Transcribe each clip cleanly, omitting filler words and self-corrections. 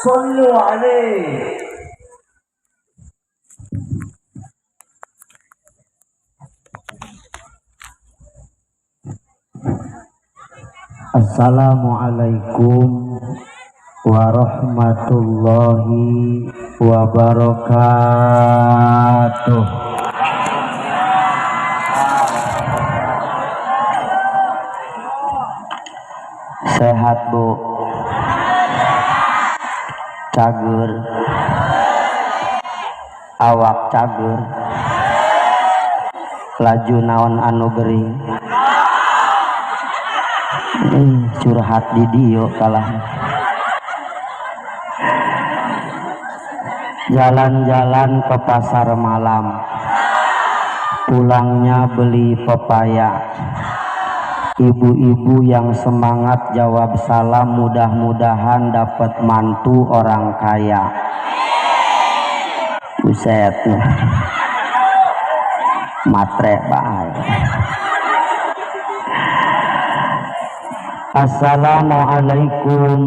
Sallu alaihi. Assalamualaikum warahmatullahi wabarakatuh. Sehat Bu, cager, awak cager, laju naon anu gering. Curhat di dio kalah. Jalan-jalan ke pasar malam, pulangnya beli pepaya. Ibu-ibu yang semangat jawab salam, mudah-mudahan dapat mantu orang kaya. Buset, matre bae. Assalamualaikum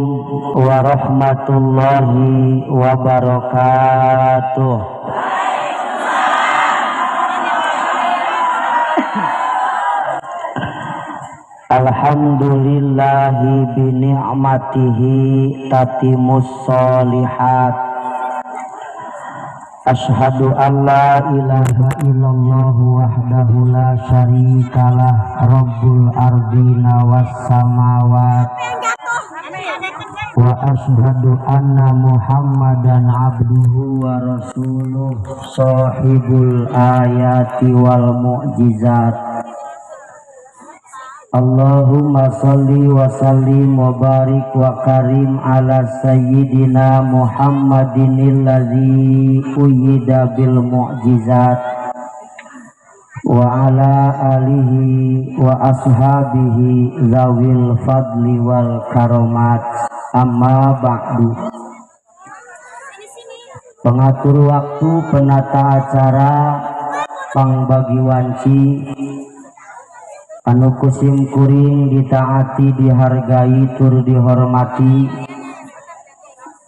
warahmatullahi wabarakatuh. Alhamdulillahi bini'matihi tatimus sholihat. Asyhadu an la ilaha illallah wahdahu la syarikalah rabbul ardina was samawat wa asyhadu anna muhammadan abduhu wa rasuluh sahibul ayati wal mu'jizat. Allahumma salli wa sallim wa barik wa karim ala sayyidina Muhammadin allazi uyyida bil mu'jizat wa ala alihi wa ashabihi zawil fadli wal karomat. Amma ba'du. Pengatur waktu, penata acara, pangbagi wanci, anu kusim kuring ditaati, dihargai, tur dihormati,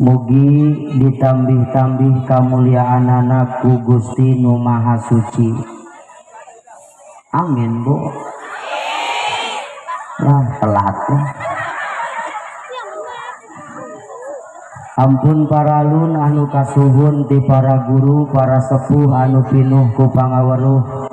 mugi ditambih-tambih kamuliaanana ku Gusti Nu Maha Suci. Amin Bu. Lah telat ya. Ampun paralun anu kasuhun ti para guru, para sepuh anu pinuh ku pangaweruh.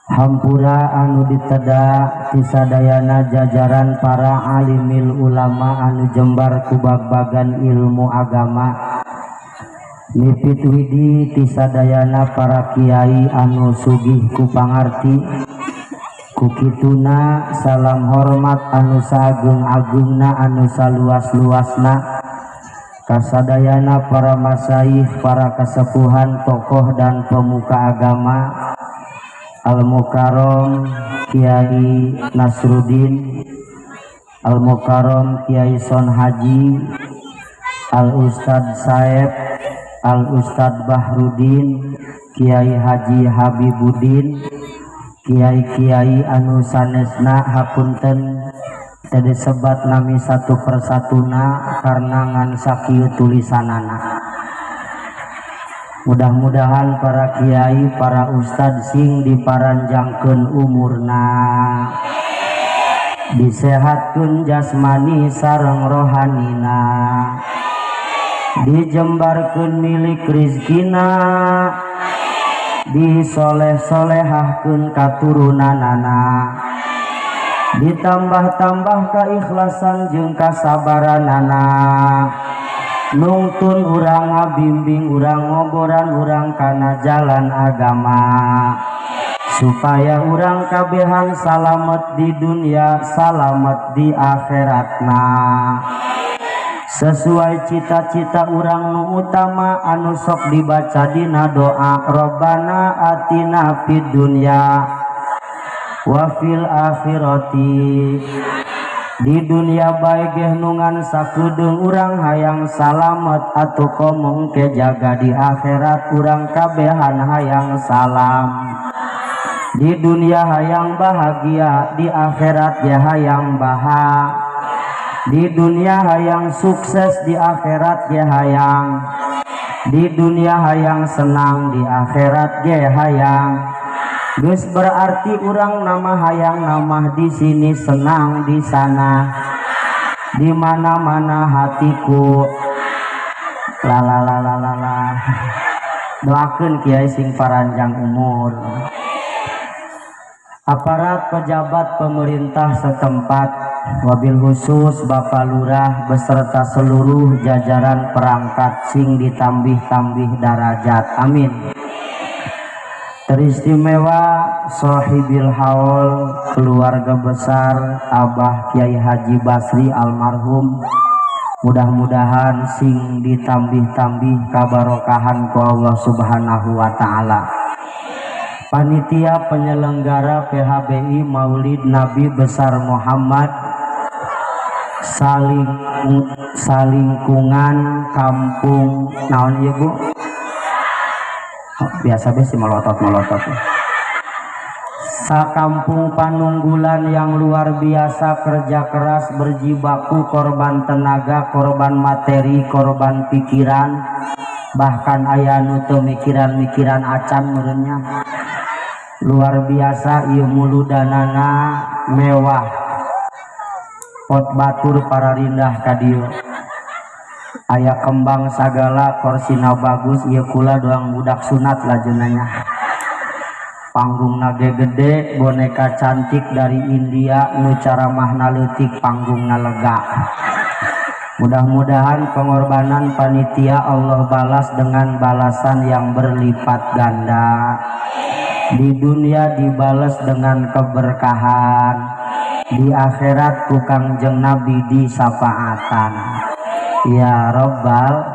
Hampura anu diteda tisadayana jajaran para alimil ulama anu jembar ku bag-bagan ilmu agama. Mipit widi tisadayana para kiai anu sugih ku pangarti. Kukituna salam hormat anu sagung-agungna anu saluas-luasna kasadayana para masyayikh, para kesepuhan, tokoh dan pemuka agama. Al-Mukarram Kiai Nasruddin, Al-Mukarram Kiai Son Haji, Al-Ustad Saeb, Al-Ustad Bahrudin, Kiai Haji Habibuddin, Kiai-kiai anu sanesna hapunten teu disebat nami satu persatuna karena ngan sakieu tulisanana. Mudah-mudahan para kiai, para ustad sing diparanjangkeun umurna, disehatkeun jasmani sareng rohanina, dijembarkeun milik rizkina, disoleh-solehahkeun katurunanana, ditambah-tambah keikhlasan jeung kasabaranana, nungtun urang ngabimbing urang ngoboran urang kana jalan agama, supaya urang kabehan salamet di dunia, salamet di akhiratna, sesuai cita-cita urang nu utama anu sok dibaca dina doa Robbana atina fid dunya wa fil akhirati. Di dunia bae geh nungan sakudeung urang hayang salamet atuh komo engke jaga di akhirat urang kabehan hayang salam. Di dunia hayang bahagia, di akhirat ya hayang bahagia. Di dunia hayang sukses, di akhirat ge hayang. Di dunia hayang senang, di akhirat ge hayang. Geus berarti urang nama hayang nama di sini senang di sana. Di mana-mana hatiku. La la la la la la. Doakeun kiai sing paranjang umur. Aparat pejabat pemerintah setempat, wabil khusus Bapak Lurah beserta seluruh jajaran perangkat sing ditambih-tambih darajat. Amin. Teristimewa Sohibil Haul, keluarga besar Abah Kiai Haji Basri almarhum, mudah-mudahan sing ditambih-tambih kabarokahan ku Allah Subhanahu wa ta'ala. Panitia penyelenggara PHBI Maulid Nabi Besar Muhammad salingkungan kampung naon ieu Bu? Oh, biasa be si melotot-melotot. Sakampung Panunggulan yang luar biasa kerja keras berjibaku, korban tenaga, korban materi, korban pikiran, bahkan aya nu teu mikiran-mikiran acan meureunnya. Luar biasa ieu muludanana mewah. Pot batur pararindah ka dieu. Aya kembang sagala, korsina bagus, ieu kula doang budak sunat lajunanya. Panggungna ge gede, boneka cantik dari India nu caramahna leutik, panggungna lega. Mudah-mudahan pengorbanan panitia Allah balas dengan balasan yang berlipat ganda. Di dunia dibalas dengan keberkahan, di akhirat ku Kangjeng Nabi disafaatan. Ya Robbal.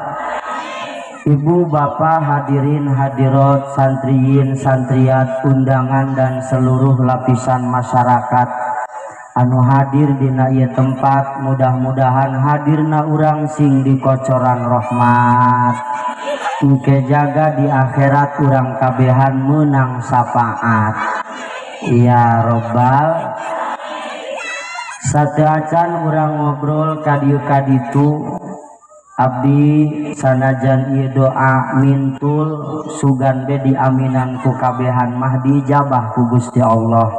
Ibu bapak hadirin hadirat, santriyin santriat, undangan dan seluruh lapisan masyarakat anu hadir dina ieu tempat, mudah-mudahan hadirna urang sing dikocoran rahmat. Engke jaga di akhirat urang kabehan menang syafaat. Ya Robbal. Sateuacan urang ngobrol ka dieu ka ditu, abdi sanajan ieu doa mintul sugan be diaminan ku kabehan mah diijabah ku Gusti Allah.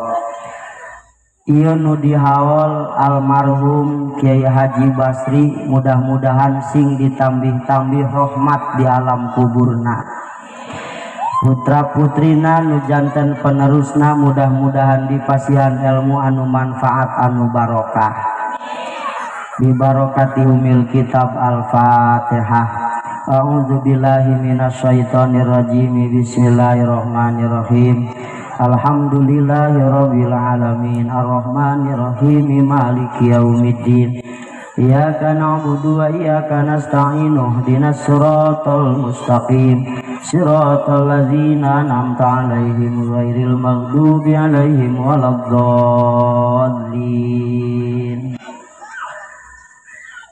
Ieu nu dihaol almarhum Kiai Haji Basri, mudah-mudahan sing ditambih-tambih rahmat di alam kuburna. Putra putrina nu janten penerusna mudah-mudahan dipasihan ilmu anu manfaat anu barokah. Bi barokati umil kitab Al-Fatihah. A'udzubillahi minasyaitonirrajim. Bismillahirrahmanirrahim. Alhamdulillahi rabbil alamin arrahmanirrahim maliki yaumiddin. Iyyaka na'budu wa iyyaka nasta'in ihdinas siratal mustaqim siratal ladzina an'amta 'alaihim ghairil maghdubi 'alaihim waladdallin.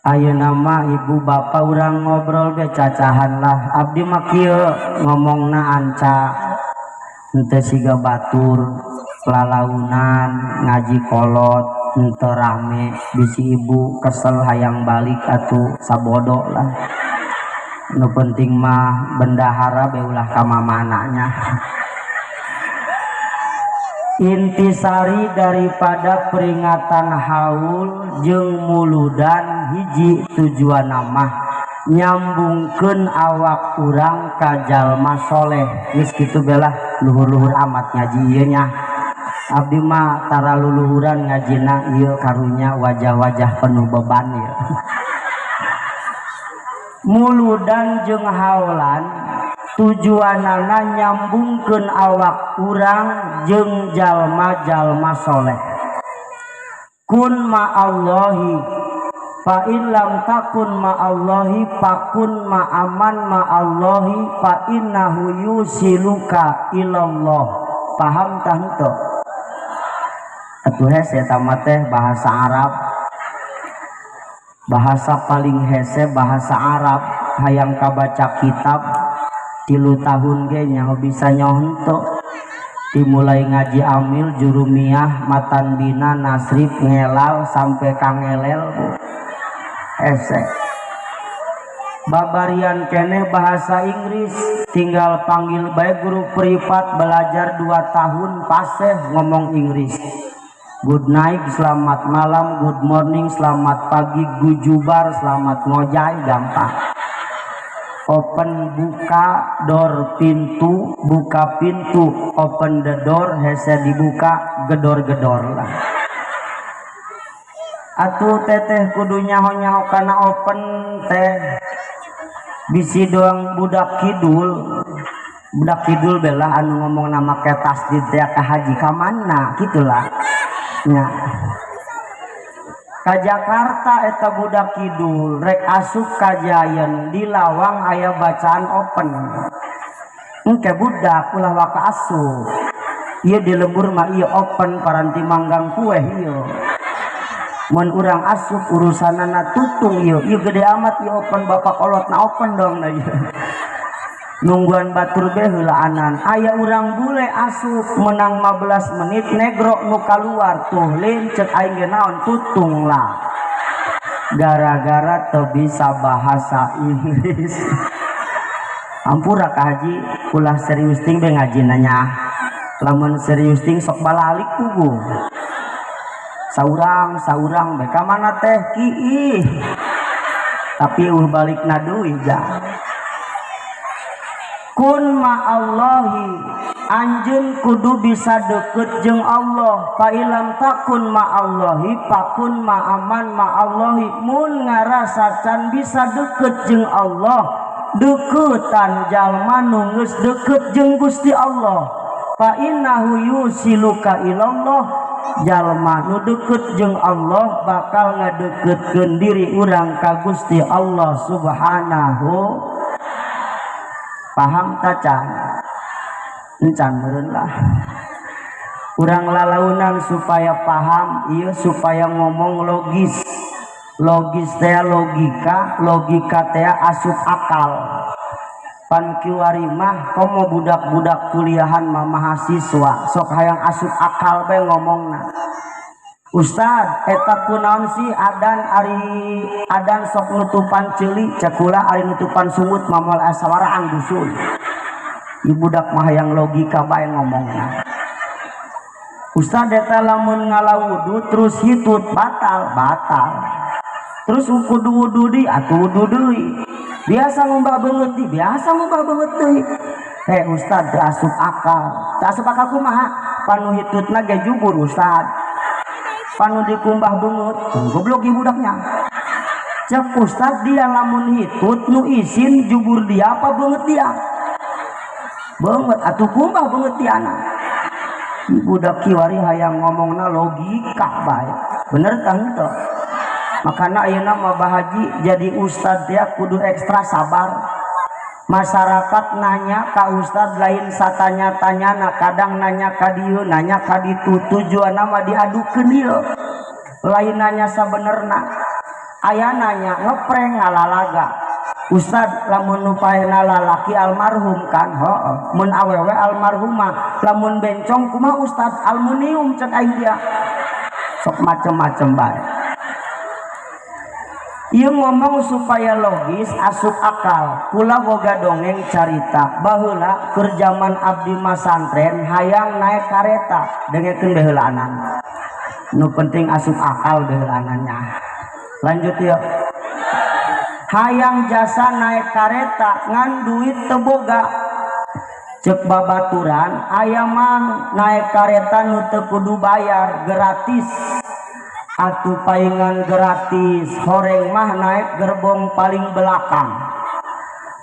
Ayeuna mah ibu bapak urang ngobrol be cacahan lah. Abdi mah kieu ngomongna anca henteu siga batur lalaunan ngaji kolot henteu rame, bisi ibu kesel hayang balik atuh sabodo lah. Nu penting mah bendahara be ulah ka mamananya. Intisari daripada peringatan haul jeung muludan hiji tujuan mah nyambungkeun awak urang ka jalma soleh. Geus kitu belah luhur-luhur amat ngaji ieu nya. Abdi mah tara luluhuran ngajina ieu karunya wajah-wajah penuh beban ieu. Muludan jeung haolan tujuanana nyambungkeun awak urang jeung jalma-jalma soleh. Kun ma'allahi fa in lam takun ma'allahi fakun ma'aman ma'allahi fa innahu yusiluka ilallah. Paham tah henteu? Atuh hese eta mah teh bahasa Arab. Bahasa paling hese bahasa Arab. Hayang kabaca kitab 3 tahun ge nyaho bisa nyaho henteu. Dimulai ngaji amil jurumiyah matan bina nasrib ngelal sampai kangelel. Hese babarian keneh bahasa Inggris, tinggal panggil bae guru privat belajar 2 tahun paseh ngomong Inggris. Good night, selamat malam, good morning, selamat pagi, gujubar, selamat ngojay, gampang. Open buka, door pintu, buka pintu, open the door, hese dibuka, gedor-gedor lah. Atuh teteh kudu nyaho-nyaho kana open teh. Bisi doang budak kidul. Budak kidul belah anu ngomong nama ke tasdid teh ka haji ka mana gitulah. Nya. Ka Jakarta eta budak kidul rek asup ka Giant di lawang aya bacaan open. Engke budak ulah waka asup. Ieu di lembur mah ieu open paranti manggang kue ieu. Mun urang asup urusanana tutung ieu. Ieu gede amat ieu open bapak kolot na open dong na ieu. Nungguan batur be heulaanan. Aya urang bule asup menang 15 menit negro nu kaluar tuh lin cek aing ge naon tutung lah. Gara-gara teu bisa bahasa Inggris. Ampura ka haji ulah serius ting be ngajina nya. Lamun serius ting sok balalik puguh. Saurang-saurang be ka mana teh kiih. Tapi eueuh balikna deui ja. Kun ma'allahi, anjeun kudu bisa deket jeung Allah. Fa ilam takun ma'allahi fakun ma'aman ma'allahi. Mun ngarasa can bisa deket jeung Allah, deketan jalma nu geus deket jeung Gusti Allah. Fa innahu yusiluka ilallah, jalma nu deket jeung Allah bakal ngadeketkeun diri urang ka Gusti Allah Subhanahu. Paham ta can? Encan meureun lah. Urang lalaunan supaya paham, ieu supaya ngomong logis. Logis teh logika, logika teh asup akal. Pan kiwari mah komo budak-budak kuliahan mah mahasiswa sok hayang asup akal bae ngomongna. Ustad, eta kunaon sih adan ari adan sok nutupan ceuli cek kula ari nutupan sungut mah moal asa waraan dusun. Ieu budak mah hayang logika bae ngomongna. Ustad eta lamun ngala wudu terus hitut batal, batal. Terus kudu wudu deui atuh wudu deui. Biasa ngumbah beungeut deui, biasa ngumbah beungeut deui. Heh ustad teu asup akal. Teu asup akal kumaha? Panu hitutna ge jubur ustad. Panu dikumbah beungeut, goblok ieu budaknya. Cek ustad dia lamun hitut nu isin jubur dia apa beungeut dia? Beungeut atuh kumbah beungeut diana. Budak kiwari hayang ngomongna logika bae. Bener tah henteu? Makana ayeuna mah Bah Haji jadi ustad dia kudu ekstra sabar. Masyarakat nanya ka ustad lain satanya-tanyana, kadang nanya ka dieu, nanya ka ditu, tujuanna mah diadukeun ieu. Lain nanya sabenerna. Aya nanya ngeprank ngalalaga. Ustad lamun nu paehna lalaki almarhum kan, heuh. Mun awewe almarhumah, lamun bencong kumaha ustad aluminium cek aing dia. Sok macem-macem bae. Ieu ngomong supaya logis asup akal. Kula boga dongeng carita baheula keur jaman abdi masantren hayang naik kareta dengekeun baheulaanan. Nu penting asup akal baheulaanannya. Lanjut yuk. Hayang jasa naik kareta ngan duit teu boga. Cek babaturan aya mang naik kareta nu teu kudu bayar gratis. Atuh paingan gratis horeng mah naik gerbong paling belakang.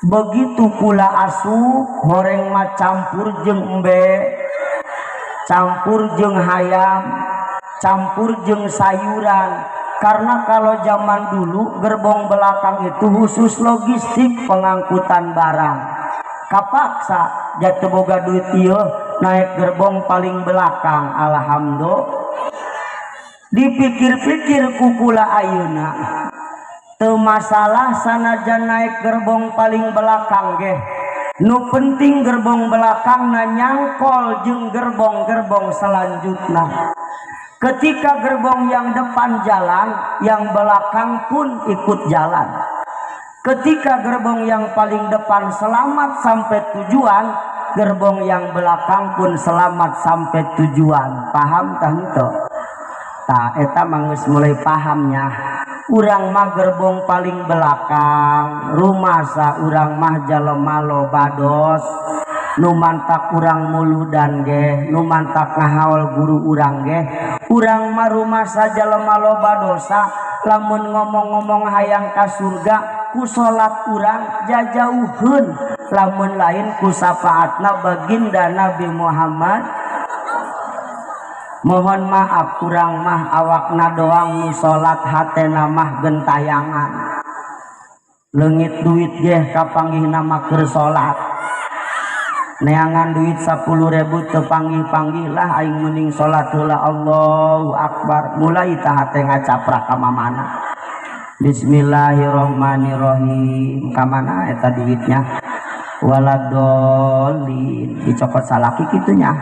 Begitu kula asup horeng mah campur jeung embe, campur jeung hayam, campur jeung sayuran. Karena kalau zaman dulu gerbong belakang itu khusus logistik pengangkutan barang. Kapaksa jatuh boga duit ieu naik gerbong paling belakang. Alhamdulillah. Dipikir-pikir kukula ayeuna teu masalah sanajan naik gerbong paling belakang ge. Nu penting gerbong belakang na nyangkol jeung gerbong-gerbong selanjutna. Ketika gerbong yang depan jalan, yang belakang pun ikut jalan. Ketika gerbong yang paling depan selamat sampai tujuan, gerbong yang belakang pun selamat sampai tujuan. Paham tah henteu? Tah eta mah geus mulai pahamnya. Urang mah gerbong paling belakang, rumasa urang mah jalema loba dos. Nu mantak urang muludan ge, nu mantak ngahaol guru urang ge. Urang mah rumasa jalema loba dosa, lamun ngomong-ngomong hayang ka surga ku salat urang jajauheun, lamun lain ku syafaatna baginda Nabi Muhammad. Mohon maaf urang mah awakna doang nu salat, hatena mah gentayangan. Leungit duit ge kapanggihna mah keur salat. Neangan duit 10.000 teu panggih-panggih lah aing mending salat heula Allahu akbar. Mulai tah hate ngacaprak ka mamana. Bismillahirrahmanirrahim. Ka mana eta duitnya? Waladolin dicokot salaki kitunya.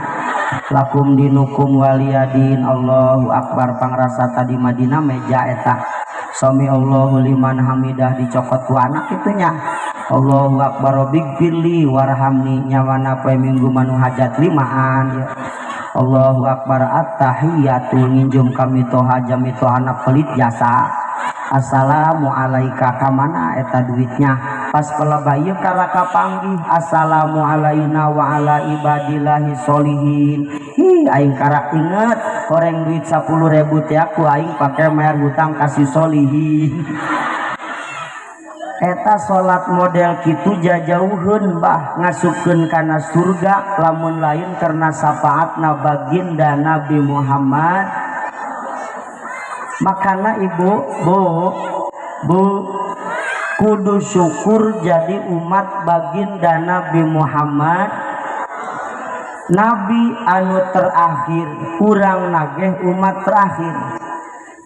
Lakum dinukum waliyadin. Allahu akbar. Pangrasa tadi Madinah meja eta. Sami Allahu liman hamidah dicokot ku anak kitunya. Allahu akbar rabbighfirli warhamni. Nyawana poe minggu manu hajat limaan ya. Allahu akbar attahiyatu nginjum kami toha jami tohana pelit jasa. Assalamu alaika kamana eta duitnya. Pas pelebah ieu karaka panggih assalamu alaina wa ala ibadillahi sholihin. Hi aing karak inget horeng duit 10.000 teh aku aing pake bayar hutang kasih sholihin. Eta salat model kitu jajauheun bah ngasupkeun kana surga lamun lain karena syafaatna baginda Nabi Muhammad. Makana ibu, bu, bu kudu syukur jadi umat baginda Nabi Muhammad. Nabi anu terakhir, urang nageh umat terakhir.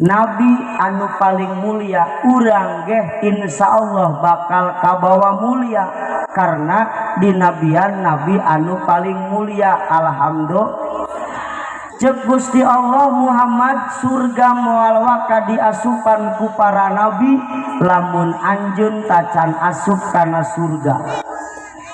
Nabi anu paling mulia, urang geh insya Allah bakal kabawa mulia karena dinabian Nabi anu paling mulia. Alhamdulillah. Cek Gusti Allah Muhammad surga moal waka diasupan ku para nabi lamun anjeun tacan asup kana surga.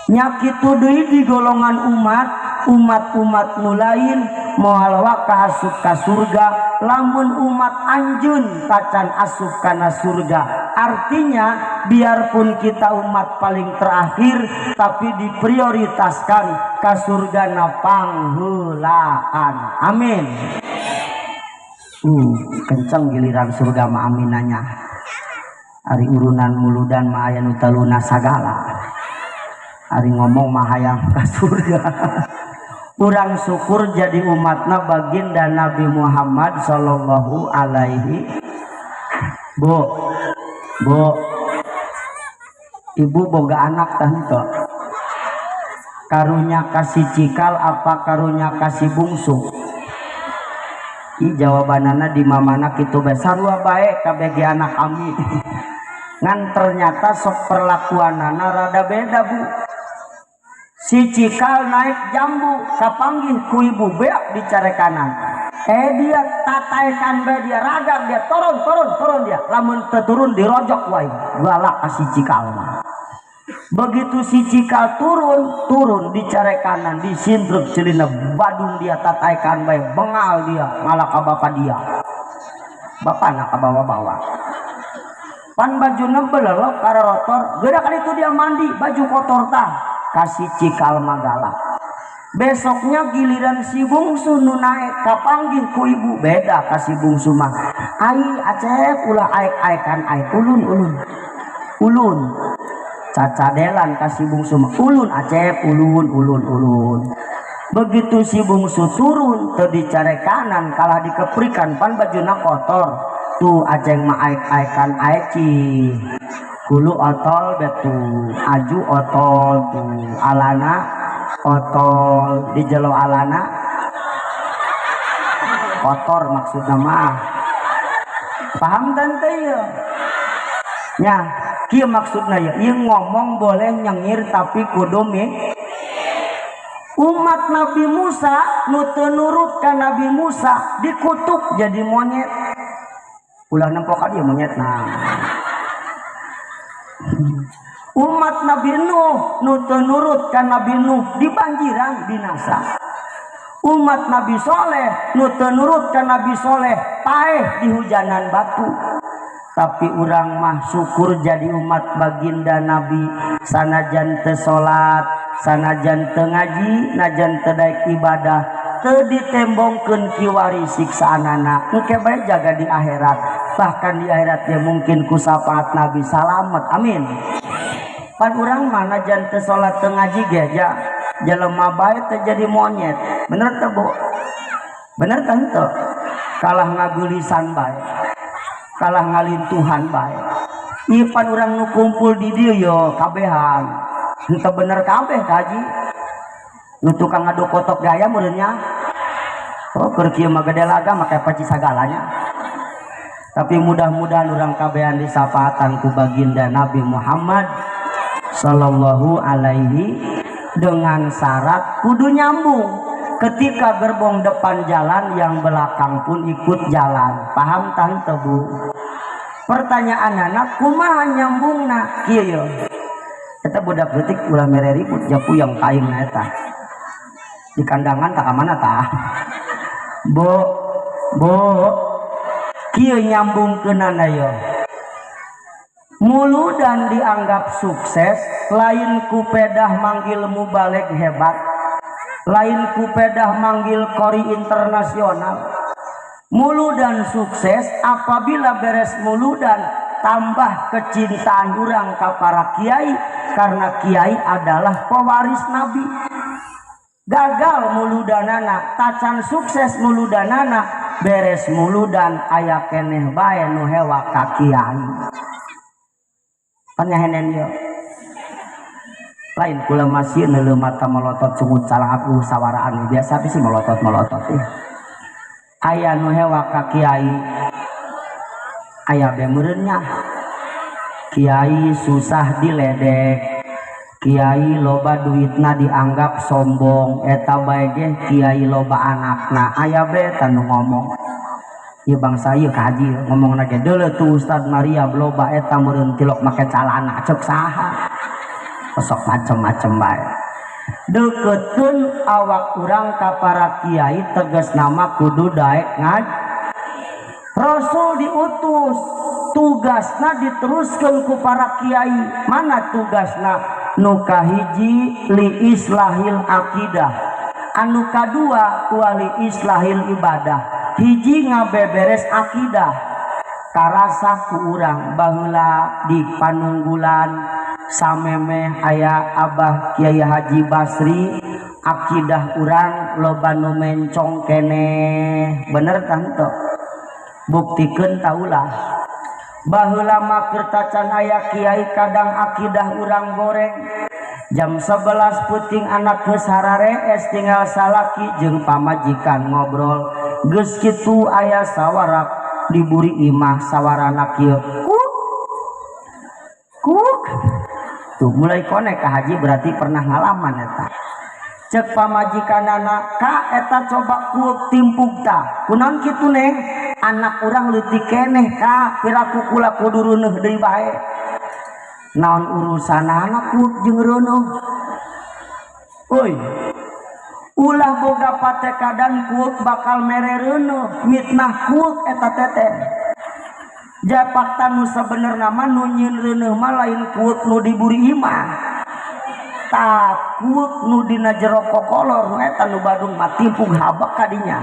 Nya kitu deui di golongan umat, umat-umat nu lain moal waka asup ka surga lamun umat anjeun tacan asup kana surga. Artinya biarpun kita umat paling terakhir tapi diprioritaskan ka surga na pangheulaan. Amin. Kenceng giliran surga mah aminanya. Ari urunan muludan mah aya nu taluna sagala. Ari ngomong mah hayang ka surga. Urang syukur jadi umatna baginda Nabi Muhammad sallallahu alaihi. Bu, bu, ibu boga anak tah henteu? Karunya kasih cikal apa karunya kasih bungsu? Ih jawabanana di mamana kitu bae sarua bae kabeh ge anak kami. Ngan ternyata sok perlakuanana rada beda bu. Si cikal naik jambu kapanggih ku ibu beak dicarekanan. Dia tataekan bae dia ragam dia turun turun turun dia. Lamun teu turun dirojok wae galak ka si cikal mah. Begitu si cikal turun turun dicarekanan disindruk celina badung dia tataekan bae bengal dia ngalah ka bapa dia. Bapana ka bawa-bawa. Pan bajuna belelok karotor, geura kali itu dia mandi baju kotor tah. Kasih cikal magala. Besoknya giliran si bungsu nu naek kapanggih ku ibu beda kasih bungsu mah. Ai acep ulah aek-aekan aek ulun ulun. Ulun. Cacadelan kasih bungsu mah ulun acep ulun ulun ulun. Begitu si bungsu turun teu dicarekanan kalah dikeprikan pan bajuna kotor. Tuh aceng mah aek-aekan aeci. Kulu otol betu, aju otol tuh, alana otol, di jelo alana kotor maksudna mah. Paham tante ya? Nya, kieu maksudna ya, ieu ngomong boleh nyengir tapi kudu mi. Umat Nabi Musa nu teu nurut ka Nabi Musa dikutuk jadi monyet. Ulah nempok ka dieu monyet nah. Umat Nabi Nuh nu teu nurut ka Nabi Nuh dibanjiran binasa. Umat Nabi Soleh nu teu nurut ka Nabi Soleh paeh di hujanan batu. Tapi urang mah syukur jadi umat baginda Nabi, sanajan teu salat, sanajan teu ngaji, najan teu daek ibadah, teu ditembongkeun kiwari siksaanana. Engke bae jaga di akhirat. Bahkan di akhirat ya mungkin ku syafaat Nabi salamet. Amin. Pan urang mah najan teu salat teu ngaji ge ja jelema bae teu jadi monyet. Bener teu, Bu? Bener teu henteu? Kalah ngagulisan bae. Kalah ngalintuhan bae. Ieu pan urang nu kumpul di dieu yo kabehan. Henteu bener kabeh ka haji. Nu tukang ngadu kotok gaya meureun nya. Oh, keur kieu mah gede laga make paci sagalanya. Tapi mudah-mudahan urang kabehan disafaatan ku baginda Nabi Muhammad sallallahu alaihi dengan syarat kudu nyambung. Ketika gerbong depan jalan, yang belakang pun ikut jalan. Paham tante Bu? Pertanyaan anak, kumaha nyambungna? Kieu yo. Eta budak leutik ulah mere ribut ja puyeng ka aing na eta. Di kandangan tak ka mana tah? Bu, Bu, kieu nyambungkeunana yo. Muludan dianggap sukses, lain ku pedah manggil mubalig hebat, lain ku pedah manggil kori internasional. Muludan sukses apabila beres muludan tambah kecintaan urang ka para kiai, karena kiai adalah pewaris nabi. Gagal muludanana, tacan sukses muludanana, beres muludan aya keneh bae nu hewa ka kiai. Panyahenen yo. Lain kula masih neuleuh mata melotot sungut salah aku sawaraan biasa sih melotot-melotot ya. Aya nu hewa ka kiai, aya be meureun nya. Kiai susah diledek, kiai loba duitna dianggap sombong, eta bae ge kiai loba anakna, aya be eta nu ngomong. Ieu bangsa ieu ka haji ngomongna ge deuleu tuh Ustad Maria loba eta meureun tilok make calana ceuk saha. Sok macem-macem bae. Deketkeun awak urang ka para kiai tegas nama kudu daek ngaji. Rasul diutus, tugasna diteruskeun ku para kiai. Mana tugasna? Nu kahiji li islahil akidah, anu kadua wali islahil ibadah. Hiji ngabeberes akidah. Karasa ku urang baheula di panunggulan samemeh aya Abah Kiai Haji Basri, akidah urang loba nu mencong keneh. Bener tah henteu? Buktikeun taulah. Baheula mah keur tacan aya kiai kadang akidah urang goreng. Jam 11 puting anak geus hararees tinggal salaki jeung pamajikan ngobrol. Geus kitu aya sawarak diburi imah sawarana kieu. Kuk. Kuk. Tuh mulai konek ka haji berarti pernah ngalaman eta. Cek pamajikanana, "Ka eta coba kuuk timpuk tah." Kunaon kitu neng? Anak urang leutik keneh ka, piraku kula kudu reuneuh deui bae. Naon urusanana kuuk jeung reuneuh? Euy. Ulah boga patekadan kuuk bakal mere reuneuh, mitnah kuuk eta teteh. Japakta nu sabenerna mah nu nyieun reuneuh mah lain kuuk nu diburi imah. Takut nu dina jero kokolor nu eta nu badung mah timpung habak kadinya.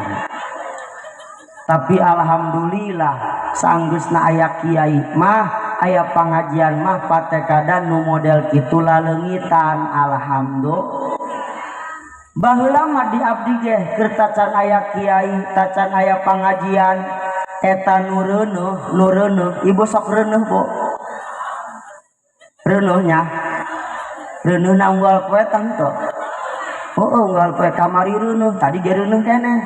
Tapi alhamdulillah sanggeusna aya kiai mah, aya pangajian mah patekadan nu model kitu laleungitan. Alhamdulillah. Baheula mah di abdi ge keur tacan aya kiai, tacan aya pangajian, eta nu reuneuh, nu reuneuh, ibu sok reuneuh, Bu. Reuneuhnya. Reuneuh na unggal poe tangto. Oh, unggal poe kamari reuneuh, tadi ge reuneuh keneh.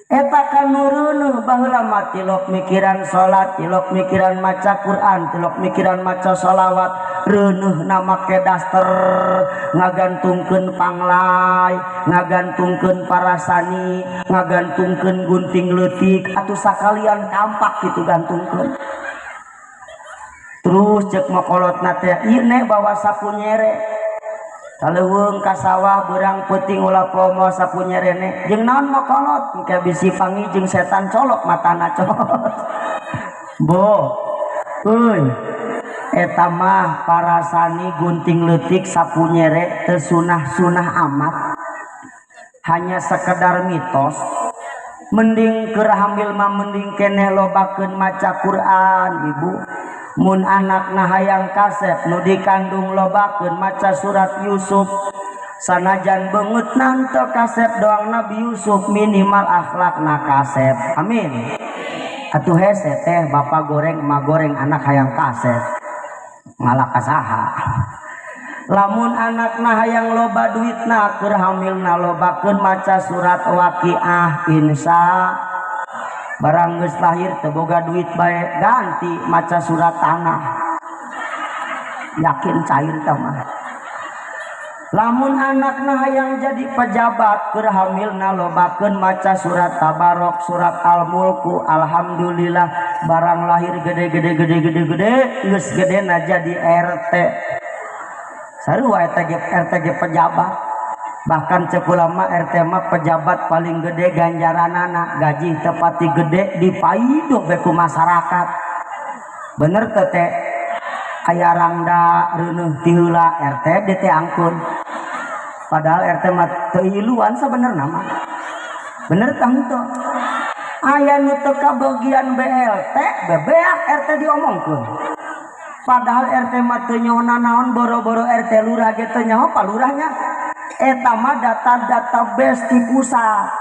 Eta kan nu reuneuh baheula mah tilok mikiran salat, tilok mikiran maca Quran, tilok mikiran maca sholawat, Reuneuhna make daster, ngagantungkeun panglai, ngagantungkeun parasani, ngagantungkeun gunting leutik, atuh sakalian kampak kitu gantungkeun. Terus cek mokolotna teh ieu ne bawa sapu nyere. Kaleuweung ka sawah beurang peuting ulah poho sapu nyerene. Jeung naon mokolot engke bisi pangi jeung setan colok matana colok. Bo, euy, eta mah parasani gunting leutik sapu nyere teu sunah-sunah amat. Hanya sekedar mitos. Mending keur hamil mah mending keneh lobakeun maca Quran, Ibu. Mun anakna hayang kasep nu dikandung lobakeun maca surat Yusuf. Sanajan beungeutna teu kasep doang Nabi Yusuf minimal akhlakna kasep. Amin. Atuh hese teh bapak goreng emak goreng anak hayang kasep. Ngalah ka saha? Lamun anakna hayang loba duitna keur hamilna lobakeun maca surat Waqiah insya. Barang geus lahir teu boga duit bae ganti maca surat tanah. Yakin cair teh mah. Lamun anakna hayang jadi pejabat keur hamilna lobakeun maca surat Tabarok, surat Al-Mulku. Alhamdulillah barang lahir gede gede gede gede gede geus gedena jadi RT. Sarua eta ge RT ge pejabat. Bahkan cek ulama RT mah pejabat paling gede ganjaranana, gaji tepati gede dipaido be ku masyarakat. Bener teu teh? Aya rangda reuneuh ti heula RT DT angkun. Padahal RT mah teu iluan sabenerna mah. Bener tah henteu? Aya nu teu kabagian BLT, bebeak RT diomongkeun. Padahal RT mah teu nyaho nanaon, boro-boro RT lurah ge teu nyaho pa lurahnya. Eta mah data-data base di pusat.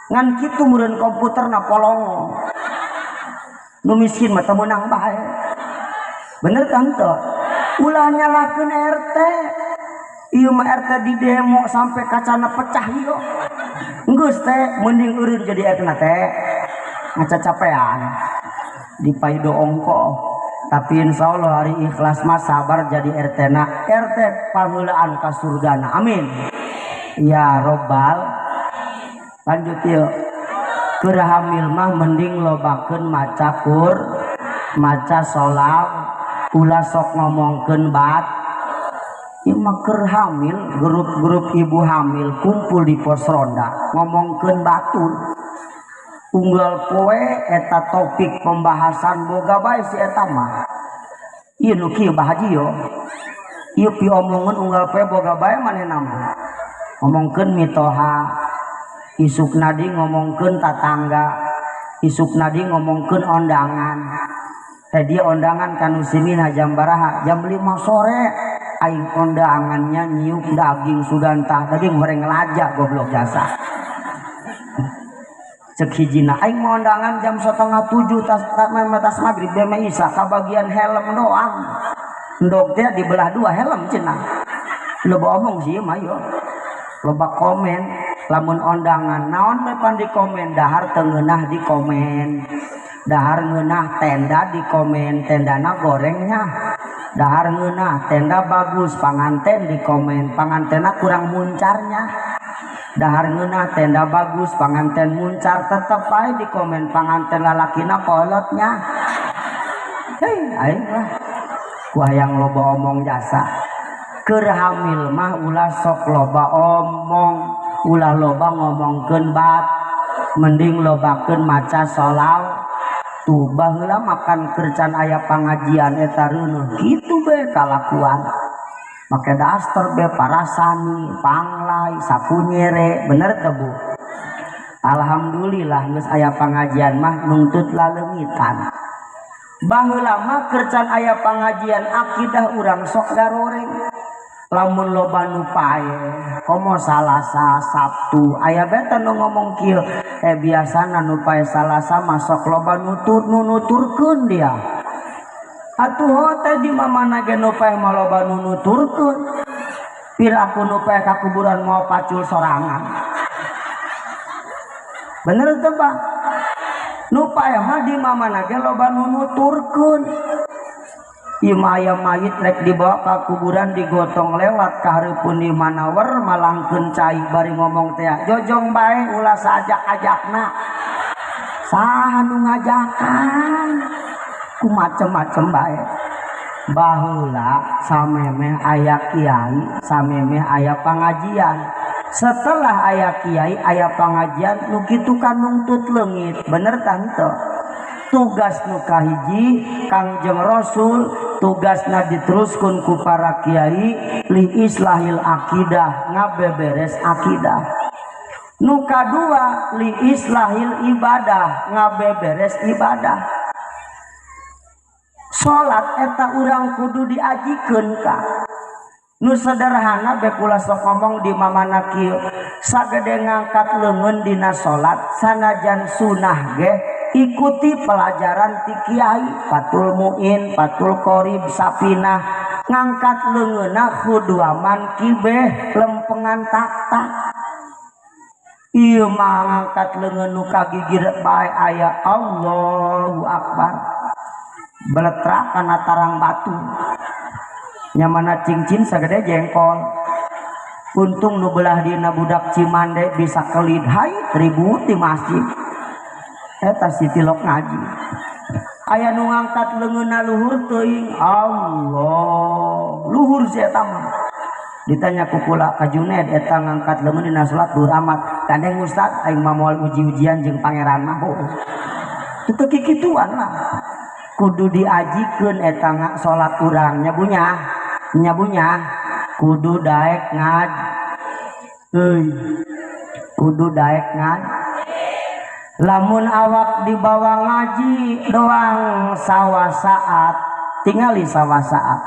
Ngan kitu meureun komputerna polongo. Nu miskin mah teu meunang bae. Bener kan teu? Ulah nyalahkeun RT. Ieu mah RT di demo sampai kacana pecah ieu. Geus teh mending eureun jadi RT na teh. Ngacacapean. Dipaido ongko. Tapi insya Allah hari ikhlas mah sabar jadi RT na. RT pangeulaan ka surgana. Amin. Ya robbal. Lanjut yuk. Keur hamil mah mending lobakeun maca kur, maca sholawat, ulah sok ngomongkeun bat. Ieu mah keur hamil, grup-grup ibu hamil kumpul di pos ronda ngomongkeun batur. Unggal poe eta topik pembahasan boga bae si eta mah. Ieu nu kieu Bah Haji yo. Ieu piomongeun unggal poe boga bae manehna mah. Ngomongkeun mitoha, isukna di ngomongkeun tatangga, isukna di ngomongkeun ondangan. Teh dia ondangan kanu simina jam baraha? Jam 5 sore. Aing ondangannya nyiuk daging sugantah, daging goreng lajak goblok jasa. Cek hijina aing mau ondangan jam 6:30 tas tas maghrib beme isa kabagian helm doang. Ndog teh dibelah dua helm cenah. Loba omong sih mah yo. Loba komen lamun ondangan naon we pan di komen dahar teu ngeunah di komen. Dahar ngeunah tenda di komen, tendana gorengnya. Dahar ngeunah tenda bagus panganten di komen, pangantena kurang muncarnya. Dahar ngeunah tenda bagus panganten muncar tetep bae di komen panganten lalakina kolotnya. Hei aing lah ku hayang loba omong jasa. Keur hamil mah ulah sok loba omong, ulah loba ngomongkeun bat, mending lobakeun maca sholawat. Tuh baheula makan kercan aya pangajian eta reuneuh kitu be kalakuan. Make daster be parasani, panglai, sapu nyere, bener teu Bu? Alhamdulillah geus aya pangajian mah nungtut laleungitan. Baheula mah kercan aya pangajian akidah urang sok garoreng. Lamun loba nu pae, komo Salasa, Sabtu, aya beta nu ngomong kieu, biasana nu pae Salasa mah sok loba nutur nu nuturkeun dia. Atuh teh di mamana ge nu pae mah loba nu nuturkeun. Piraku nu pae ka kuburan moal pacul sorangan. Bener teu Pak? Nu pae mah di mamana ge loba nu nuturkeun. Ieu mah aya mayit rek dibawa ka kuburan digotong lewat ka hareupeun di manawer malangkeun cai bari ngomong teh jojong bae ulah saajak-ajakna. Saha nu ngajakan? Ku macem-macem bae. Baheula samemeh aya kiai, samemeh aya pangajian. Setelah aya kiai, aya pangajian nu kitu kan nungtut leungit. Bener tante? Tugas nu kahiji Kangjeng Rasul tugasna diteruskeun ku para kiai li islahil akidah, ngabeberes akidah. Nu kadua li islahil ibadah, ngabeberes ibadah. Salat eta urang kudu diajikeun ka. Nu sederhana be kula sok ngomong di mamana kieu, sagede ngangkat leungeun dina salat sanajan sunah ge ikuti pelajaran ti kiai Fathul Muin, Fathul Qorib, Safinah, ngangkat leungeunna khuduaman kibeh lempengan tak-tak. Ieu mah ngangkat leungeun nu kagigir bae aya Allahu Akbar. Beletrak kana tarang batu. Nyamana cincin sagede jengkol. Untung nu belah dina budak Cimande bisa kelid hai ribut di masjid. Eta si tilok ngaji. Aya nu ngangkat leungeunna luhur teuing Allah. Luhur si eta mah. Ditanya ku kula ka Juned eta ngangkat leungeun dina salat luhur amat. Gandeng ustad aing mah moal uji-ujian jeung pangeran mah. Teu kikituan lah. Kudu diajikeun eta salat urang nya bunya. Nya bunya kudu daek ngaji. Euy. Kudu daek ngaji. Lamun awak dibawa ngaji doang sawah saat, tingali sawah saat.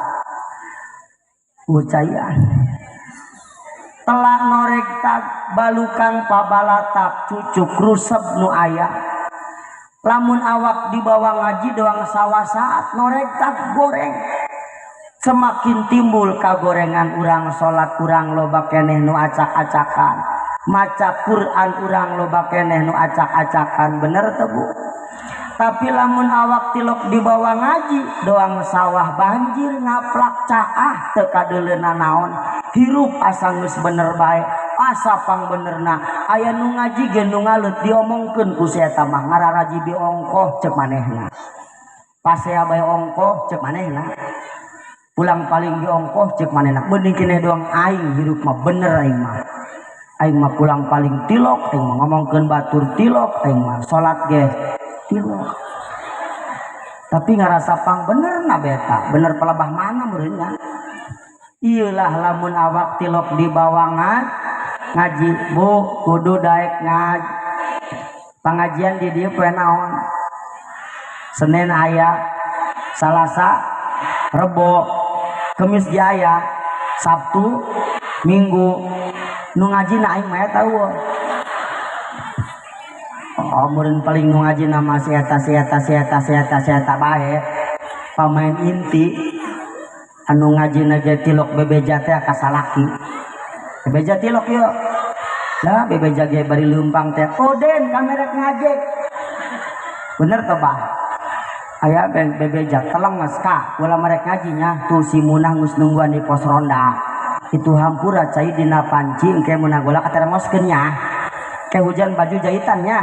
Ucayan. Telak norek tak balukang pabalatak cucuk rusep nu aya. Lamun awak dibawa ngaji doang sawah saat norek tak goreng. Semakin timbul kagorengan urang salat urang loba keneh nu acak-acakan. Maca Quran urang loba keneh nu acak-acakan, bener teu Bu? Tapi lamun awak tilok dibawa ngaji doang sawah banjir ngaplak caah teu kadeuleuna naon, hirup asa geus bener bae, asa pang benerna. Aya nu ngaji ge nu ngaleut diomongkeun ku si eta mah ngararaji bi ongkoh ceuk manehna. Pasea bae ongkoh ceuk manehna. Pulang paling di ongkoh ceuk manehna. Mending keneh doang aing hirup mah bener aing mah. Aing mah pulang paling tilok, aing mah ngomongkeun batur tilok, aing mah salat ge tilok. Tapi ngarasa pang bener na beta, bener pelebah mana meureunnya. Ieulah lamun awak tilok di bawangan ngaji, Bu, kudu daek ngaji. Pangajian di dieu poe naon? Senin aya, Salasa, Rebo, Kemis ge aya, Sabtu, Minggu. Nu ngaji na aing mah eta eueuh. Oh, meureun paling nu ngaji na mah si eta si eta si eta si eta si eta bae. Pamain inti anu ngaji na ge tilok bebeja teh ka salaki. Bebeja tilok yeuh. Lah bebeja ge bari leumpang teh. Oden kamera ngajek. Bener teh bah? Aya bebeja teleng geus ka, ulah merek ngajinya tuh si Munah geus nungguan di pos ronda. Itu hampura cai dina panci engke munah gola katermoskeun nya. Ke hujan baju jahitannya.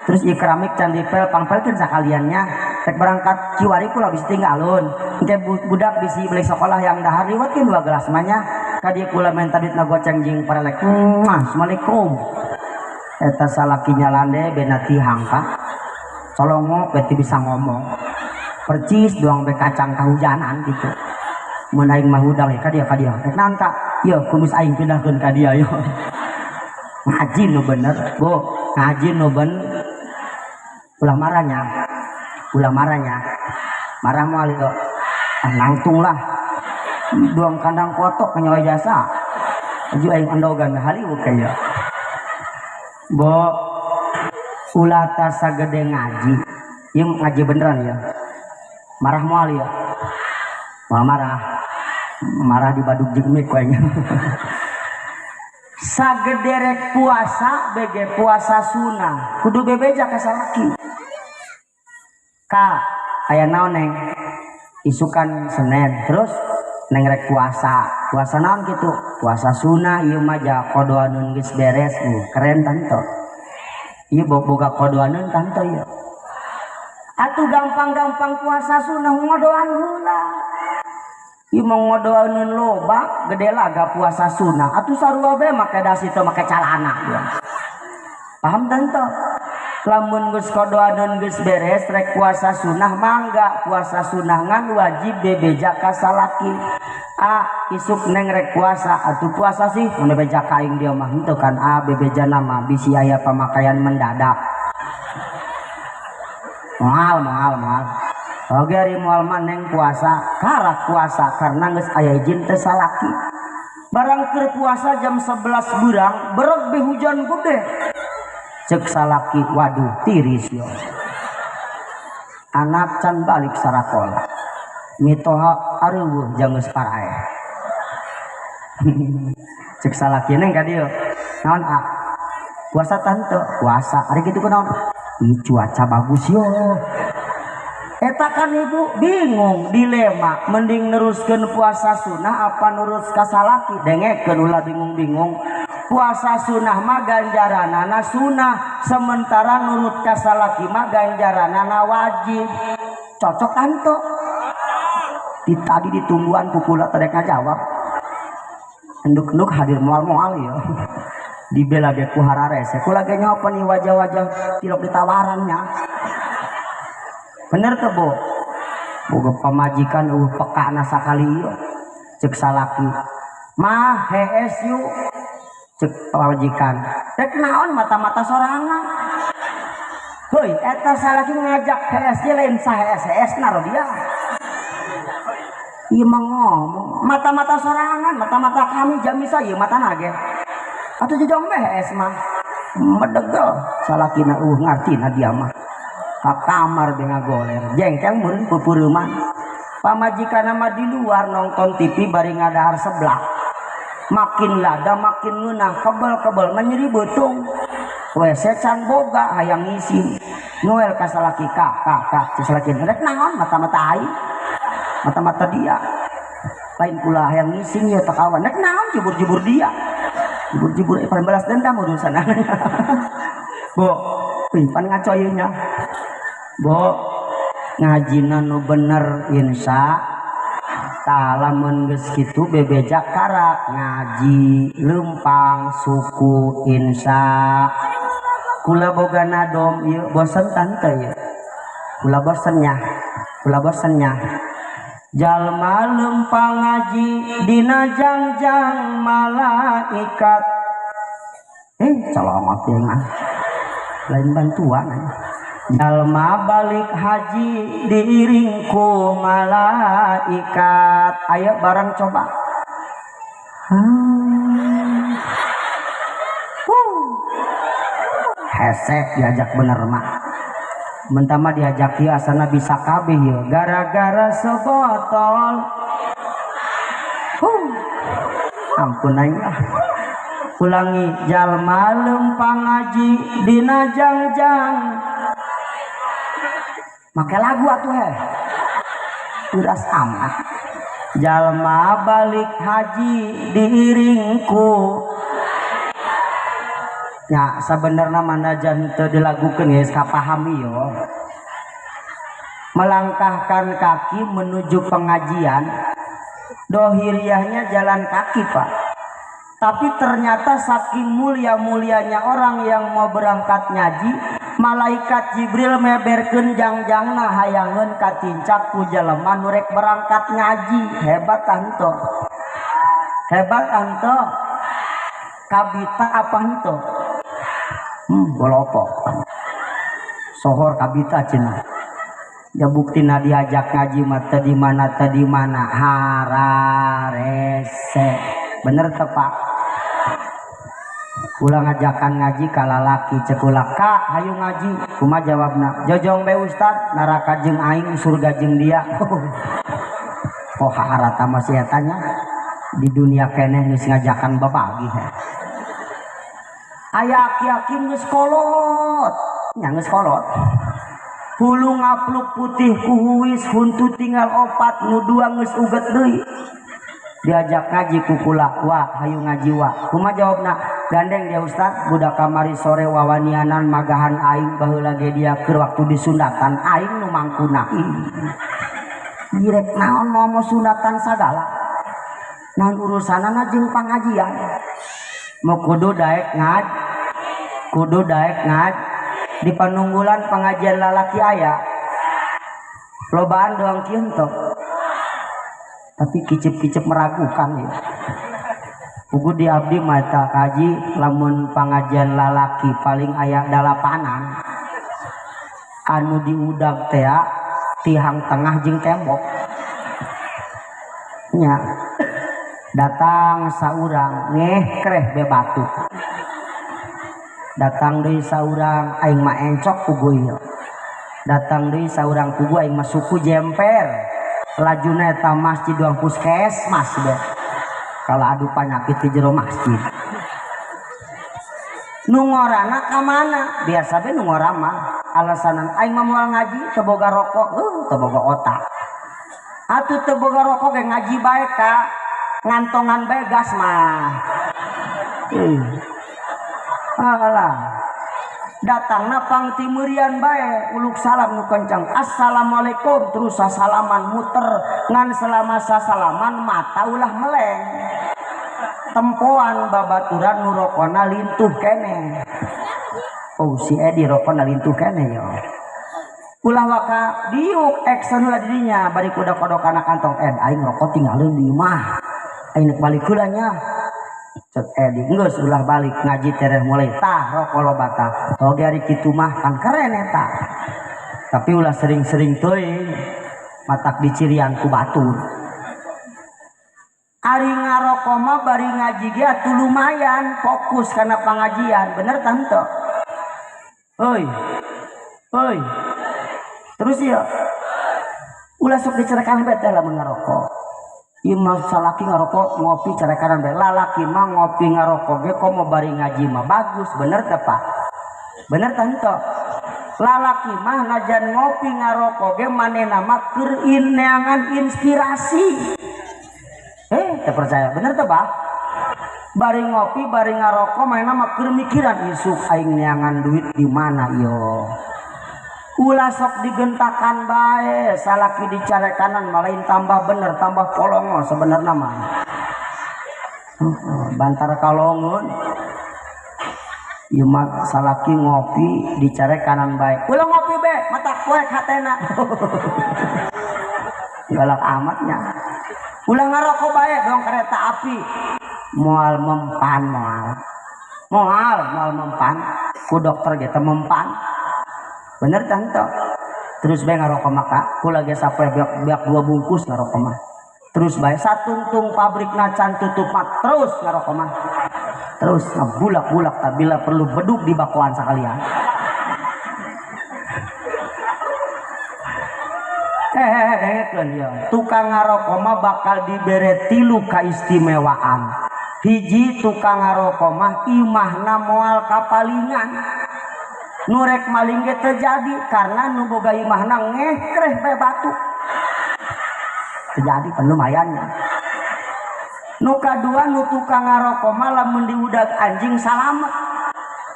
Terus ieu keramik can dipel pangpelkeun sakaliannya. Rek berangkat kiwari kula bisi tinggalun. Engke budak bisi balik sekolah yang dahar liwatkeun 2 gelas mah nya. Ka dieu kula menta duitna goceng jeung parelek. Muah, assalamualaikum. Eta salakinya lande bena tihang ka. Colongok beti bisa ngomong. Percis doang be kacang kahujanan gitu. Mun aing mah hudang ya ka dieu ka dieu. Rek naon ka? Yeuh kumis aing pindahkeun ka dieu yeuh. Ngaji nu bener, Bu. Ngaji nu bener. Ulah marahnya. Ulah marahnya. Marah moal ieu. Ah langtung lah. Buang kandang kotok nyawa jasa. Aju aing andogan haliweuh ka ieu. Bo ulah tasagede ngaji. Ieu ngaji beneran ya. Marah moal ieu. Moal marah. Marah di badug jeung mik ku aing. Sagederek puasa bege puasa sunah kudu bebeja ka salaki. Ka aya naon neng? Isukan Senin terus neng rek puasa. Puasa naon kitu? Puasa sunah ieu mah ja kodoanun geus beres. Keren tanto. Ieu boga kodoanun tanto ieu. Atuh gampang-gampang puasa sunah ngodoan heula. Ieu mah ngodoanun loba gede laga puasa sunah. Atuh sarua bae make dasi teu make calana. Paham tanto? Lamun geus kodoanun geus beres rek puasa sunah mangga puasa sunah ngan wajib bebeja ka salaki. A isuk neng rek puasa atuh puasa sih mun bebeja ka aing dia mah henteu kan a bebejana mah bisi aya pamakaian mendadak. Moal moal moal. Oge ari moal mah neng puasa karak puasa karena geus aya izin teh salaki. Barang keur puasa jam 11 beurang bereg be hujan gede. Cek salaki waduh tiris yo. Anak can balik sarakola. Mitoha areuweuh jang geus paraeh. Cek salaki neng ka dieu. Naon a? Puasa tante, puasa. Ari kitu kunaon? Ih cuaca bagus yo. Eta kan ibu bingung dilema mending neruskeun puasa sunah apa nurut ka salaki. Dengekeun ulah bingung-bingung. Puasa sunah mah ganjaranana sunah, sementara nurut ka salaki mah ganjaranana wajib. Cocok anto? Di tadi ditungguan kukula tadi ngajawab. Enduk-enduk hadir moal-moal ya. Dibela ge ku hararese. Kula ge nyopo nih wajah-wajah tilok ditawarannya. Bener teu, Bu? Boga pamajikan eueuh pekana sakali ieu. Cek salaki. Mah hees yuk. Cek pamajikan. Rek naon mata-mata sorangan. Heuy, eta salaki ngajak hees ge lain sahees-heesna dia. Ieu mah ngomong mata-mata sorangan, mata-mata kami jamisa ieu matana ge. Atuh jejong meh hees mah. Medegel salakina eueuh ngartina dia mah. Ka kamar be ngagoler, jengkel meureun pupureuman. Pamajikanna mah di luar nonton TV bari ngadahar seblak. Makin lada makin ngeunah, kebel-kebel mah nyeri beutung. WC can boga hayang ngisi. Noel ka salaki ka ka ka cek salaki rek naon mata-mata aing. Mata-mata dia. Lain kula hayang ngising ieu teh kawan. Rek naon jubur-jubur dia. Jubur-jubur paling balas dendam urusan. Bu, pan ngaco ieu nya. Bu, ngajina nu bener insya tah lamun geus kitu bebeja karak ngaji lempang suku insya. Kula boga nadom ieu bosen tante ieu. Kula bosen nya. Kula bosen nya. Jalma lempang ngaji dina jangjang malaikat. Colongot ieu mah. Lain bantuan aja. Jalma balik haji diiring ku malaikat. Ayo bareng coba. Hesek diajak bener mah. Mentama diajak ieu asana bisa kabeh ieu gara-gara sebotol. Ampun aing ah. Ulangi jalma lempang ngaji dina jangjang. Make lagu atuh heh. Uras amat. Jalma balik haji diiring ku. Ya sabenerna manajan teu dilagukeun geus kapahami yo. Melangkahkan kaki menuju pengajian, dohiriahnya jalan kaki, Pak. Tapi ternyata saking mulia-mulianya orang yang mau berangkat ngaji, malaikat Jibril meberkeun jangjangna hayangeun katincak ku jelema nu rek berangkat ngaji. Hebat anto. Hebat anto. Kabita apa anto? Bolopok. Sohor kabita cenah. Ya buktina diajak ngaji mah teu di mana teu di mana hararese. Bener teu, Pak? Kula ngajakan ngaji ka lalaki cek kula, "Ka, hayu ngaji." Kumaha jawabna? "Jojong bae Ustad, neraka jeung aing, surga jeung dia." Oh harata masih eta nya. Di dunia keneh geus ngajakan babagi. Aya aki-aki geus kolot, nya geus kolot. Hulu ngapluk putih kuhuis huntu tinggal opat nu dua geus uget deui. Diajak ngaji ku kula, wa hayu ngaji wa. Kumaha jawabna? Gandeng dia ustaz, budak kamari sore wawanianan magahan aing baheula ge dia keur waktu disundatan aing nu mangkuna. Direk naon mau sunatan sagala. Naon urusanana jeung pangajian. Mau kudu daek ngaji, kudu daek ngaji. Di panunggulan pengajian lalaki aya lobaan doang kieu teh, tapi kicip-kicip meragukan ya. Pugu di abdi mata kaji lamun pengajian lalaki paling aya dalapanan anu diudag teh tihang tengah jeung tembok nya. Datang saurang ngeh kreh be batu, datang deui saurang aing mah encok ku ieu, datang deui saurang ku aing mah suku jemper, lajuna eta masjid doang puskesmas be kalau adu panyakit di jero masjid. Nu ngorana ka mana? Biasa be nu ngora mah alasanan aing mah moal ngaji teu boga rokok, teu boga otak. Atuh teu boga rokok ge ngaji bae ka ngantongan bae gas mah. Alah, datangna pang timurian bae uluk salam nu kencang assalamualaikum terus sasalaman muter ngan selama sasalaman mata ulah meleng tempoan babaturan nu rokona lintuh keneh. Oh si Edi rokona lintuh keneh yo. Ulah waka diuk action lah dirinya bari kuda kodok kana kantong ed aing rokok tinggalin di imah aing nek balik heula nya. Cek Edi geus ulah balik ngaji tereh mulai tah rokok loba tah oge ari kitu mah kan keren eta. Tapi ulah sering-sering teuing matak dicirian ku batur. Ari ngarokok mah bari ngaji ge atuh lumayan fokus kana pangajian, bener tante? Euy. Euy. Terus ieu ulah sok dicerekan bae teh lamun ngarokok. Ieu mah salaki ngarokok ngopi carekanan bae. Lalaki mah ngopi ngarokok ge komo bari ngaji mah bagus, bener teh Pak? Bener teh henteu? Lalaki mah najan ngopi ngarokok ge manehna mah keur neangan inspirasi. Teu percaya, bener teh Pak? Bari ngopi bari ngarokok manehna mah keur mikiran isuk aing neangan duit di mana ieu. Ulah sok digentakan bae, salaki dicarekanan malain tambah bener, tambah polongo sebenarnya mah. Bantar kalongun. Ieu mah salaki ngopi dicarekanan bae. Ulah ngopi be, mata poek hatena. Galak amatnya. Ulah ngarokok bae dong kereta api. Moal mempan moal. Moal moal mempan. Ku dokter ge teu mempan. Bener tante? Terus bae ngarokok maka kula ge sapoe beak dua bungkus ngarokok mah. Terus bae satungtung pabrikna can tutup mah terus ngarokok mah. Terus ngabulak-bulak tak bila perlu beduk di bakoan sakalian. Dengekeun ieu. Tukang ngarokok mah bakal dibere tilu kaistimewaan. Hiji tukang ngarokok mah imahna moal kapalingan. Nurek maling ge terjadi karena nu boga imahna ngekreh bae batu. Terjadi kan lumayannya. Nu kadua nu tukang ngarokok mah lamun diudag anjing salamet.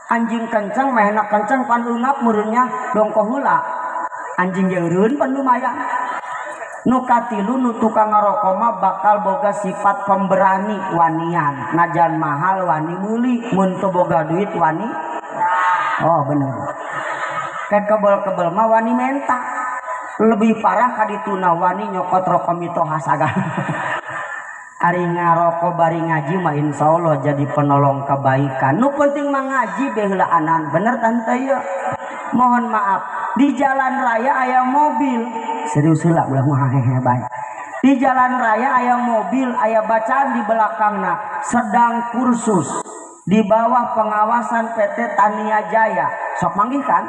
Anjing kenceng mehna kenceng pan eungap meureunnya dongko heula. Anjing ge eureun pan lumayan. Nu katilu nu tukang ngarokok mah bakal boga sifat pemberani wanian. Najan mahal wani meuli, mun teu boga duit wani. Oh bener. Kayak kebel-kebel mah wani menta. Lebih parah kadituna wani nyokot rokok mitoha sagala. Ari ngarokok bari ngaji mah insyaallah jadi penolong kebaikan. Nu penting mah ngaji be heulaanan. Bener tante ieu? Mohon maaf, di jalan raya aya mobil. Serius heula ulah ngahehe bae. Di jalan raya aya mobil, aya bacaan di belakangna sedang kursus di bawah pengawasan PT Tania Jaya. Sok manggih kan?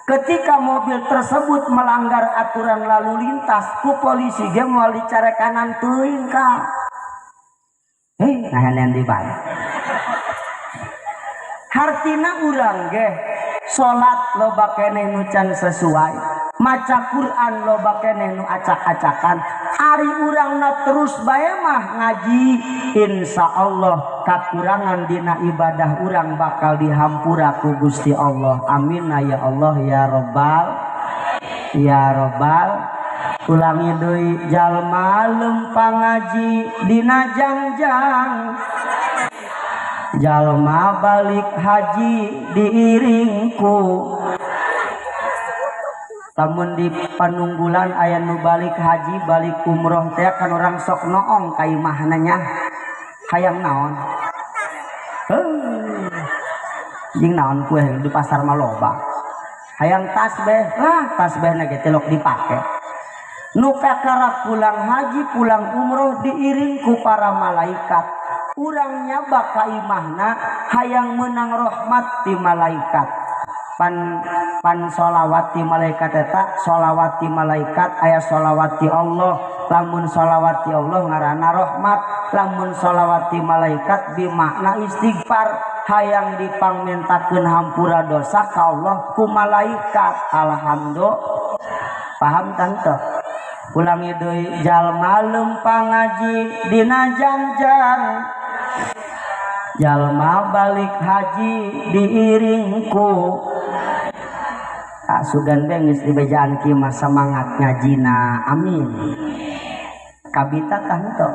Ketika mobil tersebut melanggar aturan lalu lintas, ku polisi ge moal dicarekanan teuing ka. Nahan di bae. Hartina urang ge Salat loba keneh nu can sesuai, maca Quran loba keneh nu acak-acakan. Ari urangna terus bae mah ngaji, insya Allah kakurangan dina ibadah urang bakal dihampura ku Gusti Allah. Amin ya Allah ya Robbal ya Robbal. Ulangi deui, jalma lempang ngaji dina jangjang, jalma balik haji diiringku. Lamun di panunggulan aya nu balik haji balik umroh teh kan orang sok noong ka imahna nya, hayang naon heuh jeung naon kue di pasar mah loba, hayang tasbih lah, tasbihna ge tilok dipake. Nu kakara pulang haji pulang umroh diiring ku para malaikat. Urang nyaba ka imahna hayang menang rahmat ti malaikat. Pan sholawat ti malaikat eta sholawat ti malaikat aya sholawat ti Allah. Lamun sholawat ti Allah ngaranna rahmat, lamun sholawat ti malaikat bimakna istighfar, hayang dipangmentakeun hampura dosa ka Allah ku malaikat. Alhamdulillah. Paham tante? Ulangi deui, jalma lempang ngaji dina jangjang, jalma balik haji diiringku. Tak sugan be geus dibejaan kieu mah semangat ngajina. Amin. Kabita tah henteu?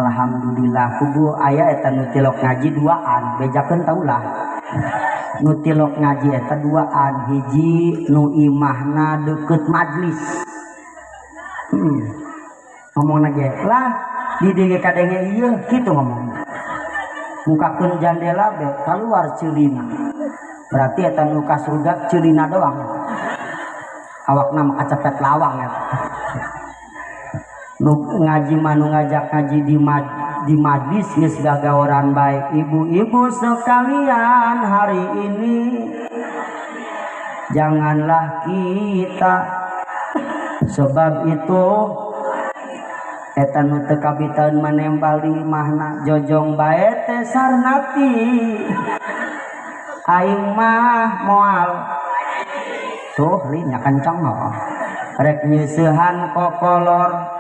Alhamdulillah kubu aya eta nu tilok ngaji duaan, bejakeun taulah. Nu tilok ngaji eta duaan, hiji nu imahna deukeut majlis. Ngomong lagi lah di DG kadenge ieu kitu ngomong, mukakeun jandela be keluar ceulina, berarti eta nu ka surga ceulina doang, awakna mah kacepet lawang eta. Nu ngaji mah nu ngajak ngaji di majlis geus gagaoran bae. Ibu-ibu sekalian hari ini janganlah kita, sebab itu eta nu teu kabitaeun manembal di imahna jojong bae teh sarnati, aing mah moal tuh linya kencang mah rek nyeusehan kokolor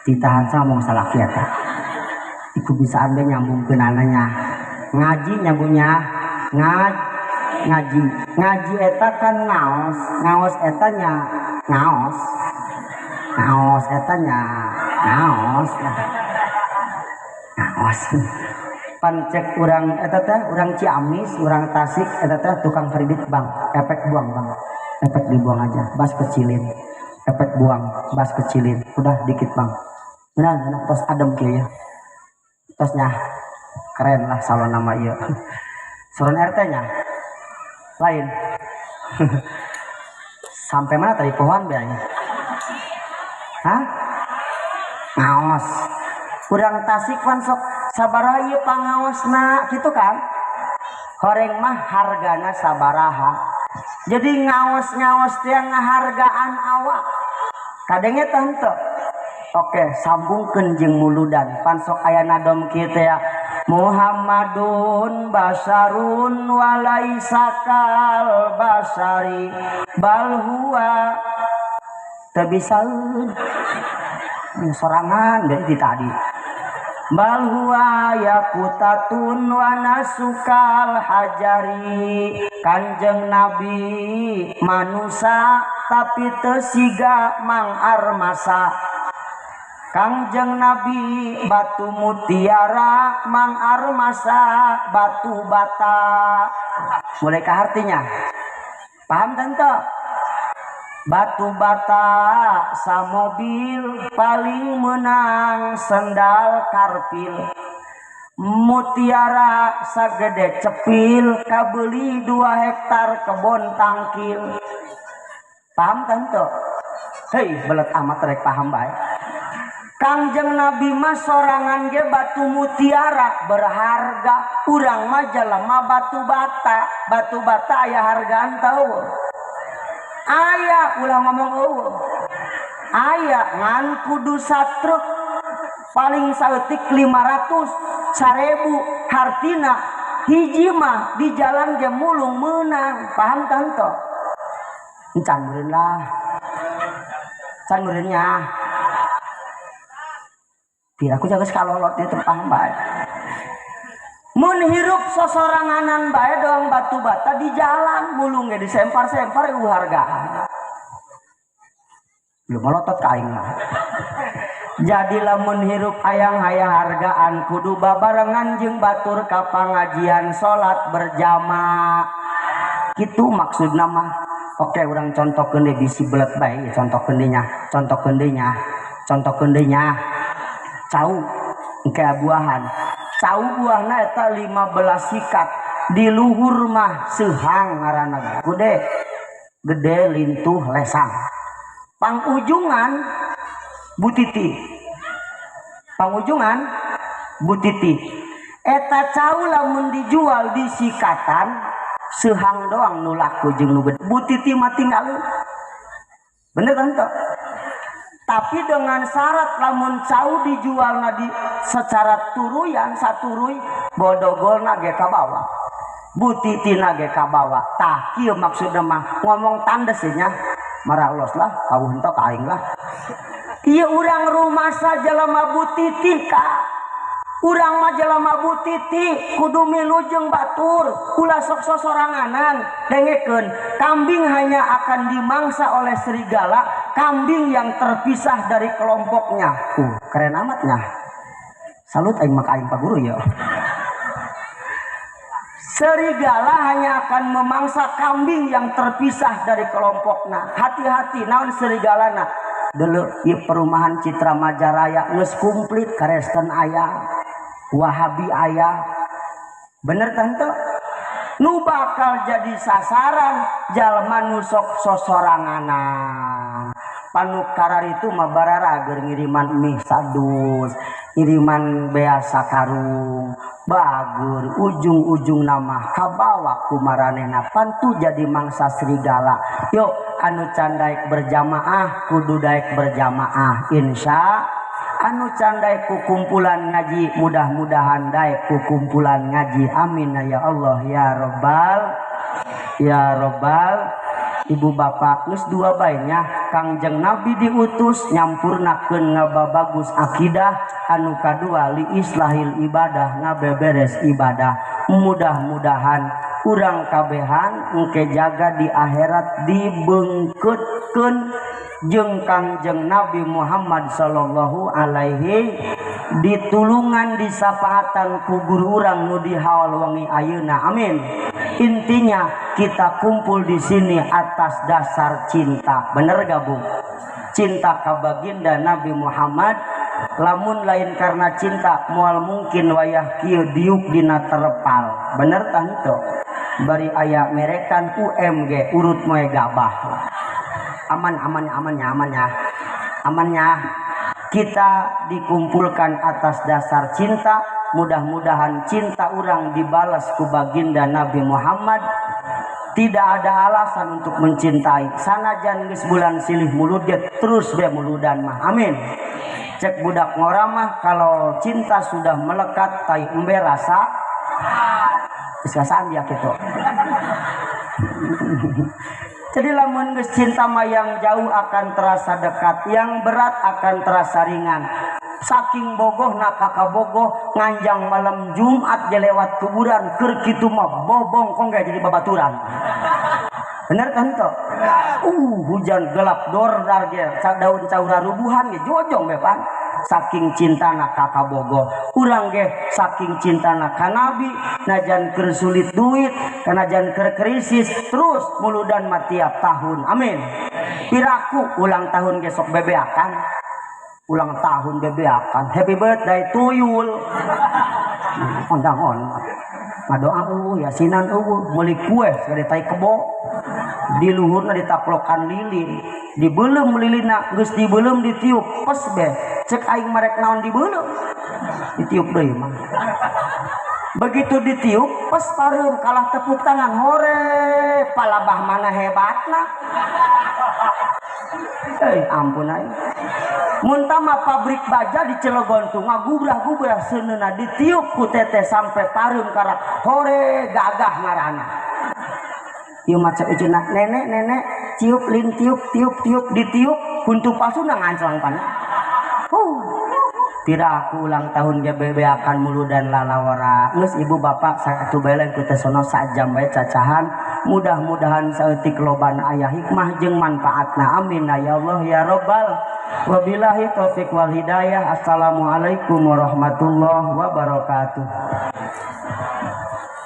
ditahan sama mong salaki eta iku bisaan be nyambungkeunana ngaji nyambungnya ngaji ngaji eta kan ngaos, ngaos eta nya ngaos, ngaos eta nya ngaos, ngaos. Pancek urang eta teh urang Ciamis, urang Tasik eta teh tukang kredit bang, efek buang bang, efek dibuang aja, bas kecilin, efek buang, bas kecilin, udah dikit bang. Benar, benar, tos adem kieu ya, tosnya keren lah salon nama ieu, salon RT nya lain. Sampai mana tadi pohon biaya? Hah? Ngaos. Urang Tasik pan sok sabaraha ieu pangaosna gitu kan? Horeng mah hargana sabaraha. Jadi ngaos-ngaos teh ngahargaan awak. Kadenge teh henteu. Oke, sambungkeun jeung muludan. Pan sok aya nadom kieu teh ya. Muhammadun basarun walaisa kal basari bal huwa teu bisaeun sorangan dari tadi. Bal huwa yakutatun wa nasukal hajari. Kanjeng Nabi manusa tapi teu siga mang armasa. Kangjeng Nabi batu mutiara mang armasa batu bata. Mulai ke artinya paham tante? Batu bata samobil paling menang sendal karpil. Mutiara sagede cepil kabeli 2 hektar kebon tangkil. Paham tante? Hei belet amat rek paham bae. Kangjeng Nabi mah sorangan ge batu mutiara berharga, urang mah jelema batu bata. Batu bata aya hargaan tau? Aya, ulah ngomong eueuh. Aya ngan kudu satruk paling saeutik 500, 1000 hartina Hiji mah di jalan ge mulung meunang, paham tante? Encan meureun lah. Can meureun nya. Biar aku jaga sekalolot itu paham bae. Mun hirup sosoranganan bae doang batu bata di jalan mulung ge disempar-sempar eueuh hargaan. Belum melotot ka aing lah. Jadi lamun hirup ayang hayang hargaan kudu babarengan jeung batur ka pangajian salat berjamaah. Kitu maksudna mah. Oke, urang contohkeun deui bisi belet bae, contohkeun deui nya, contohkeun deui nya, contohkeun deui nya. Cau engke buahan. Cau buahna eta 15 sikat di luhur mah seuhang ngaranna gede. Gede lintuh lesang. Pangujungan butiti. Pangujungan butiti. Eta cau lamun dijual di sikatan seuhang doang nu laku jeung nu gede. Butiti mah tinggalin. Bener kan toh? Tapi dengan syarat lamun cau dijualna di secara turuyan saturuy bodogolna ge kabawa. Butitina ge kabawa. Tah kieu maksudna mah ngomong tandes nya. Marah los lah, kawuh henteu ka aing lah. Ieu urang rumasa jelema butiti ka. Urang mah jelema butiti kudu milu jeung batur, ulah sok sosoranganan. Dengekeun, kambing hanya akan dimangsa oleh serigala, kambing yang terpisah dari kelompoknya. Keren amatnya. Salut aing mah ka aing Pak Guru ya. Serigala hanya akan memangsa kambing yang terpisah dari kelompoknya. Hati-hati naon serigalana. Dulu ieu perumahan Citra Majaraya geus komplit Kristen aya, Wahabi aya. Bener tante? Nu bakal jadi sasaran jalma nu sok sosoranganan. Panu kararitu mah bararager ngiriman mie sadus, ngiriman bea sakarung, bagur ujung-ujung nama kabawa ku maranehna pantu jadi mangsa serigala. Yuk anu can daek berjamaah kudu daek berjamaah insya. Anu can daek ku kumpulan ngaji mudah-mudahan daek ku kumpulan ngaji, amin ya Allah ya robbal ya robbal. Ibu bapak geus dua bae nya, Kangjeng Nabi diutus nyampurnakeun ngababagus akidah, anu kadua li islahil ibadah ngabeberes ibadah. Mudah-mudahan urang kabehan engke jaga di akhirat dibengkeutkeun jeung Kangjeng Nabi Muhammad sallallahu alaihi ditulungan disapaatan ku guru urang nu dihaul wengi ayeuna, amin. Intinya kita kumpul di sini atas dasar cinta, bener gak bu? Cinta ka baginda Nabi Muhammad. Lamun lain karena cinta moal mungkin wayah kieu diuk dina terpal, bener tah henteu? Bari aya merekan UMG urut moe gabah. Aman aman aman ya, aman ya, aman ya. Kita dikumpulkan atas dasar cinta. Mudah-mudahan cinta orang dibalas ku baginda Nabi Muhammad. Tidak ada alasan untuk mencintai. Sanajan geus bulan silih mulud ge terus be muludan mah, amin. Cek budak ngora mah kalau cinta sudah melekat tai embe rasa geus rasaan dia kitu. Jadi lamun geus cinta mah yang jauh akan terasa dekat, yang berat akan terasa ringan. Saking bogoh nak kakak bogoh nganjang malam Jumat je lewat kuburan keur kitu mah bobongkong ge jadi babaturan. Bener kan toh? Hujan gelap dordar ge daun caura rubuhan ge jojong be pan. Saking cintana kakak bogoh urang ge saking cintana ka Nabi, najan keur sulit duit, najan keur krisis terus muludan mah tiap tahun, amin. Piraku ulang tahun ge sok bebeakan, ulang tahun bebeakan, happy birthday tuyul, ondang-on ngadoa eueuh yasinan eueuh meuli kue segede tai kebo, di luhurna ditaplokan lilin, dibeuleum lilina geus dibeuleum ditiup pes be, cek aing marek naon dibeuleum ditiup deui mah. Begitu ditiup pes pareum kalah tepuk tangan hore palabah mana hebatna. Ampun aing. Mun tama pabrik baja di Cilegon tuh ngagubrah-gubrah seuneuna ditiup ku teteh sampai pareum karak hore gagah ngaranna. Ieu maca eceuna nenek nenek ciup lin tiup tiup tiup ditiup kuntu palsuna nganclang pana. Tidak aku ulang tahun ge bebeakan mulu dan lalawara. Geus ibu bapak satu beleng ku teh sono sajam bae cacahan. Mudah-mudahan saeutik lobana aya hikmah jeung manfaatna. Amin ya Allah ya Rabbal. Wabillahi taufik wal hidayah. Assalamualaikum warahmatullahi wabarakatuh.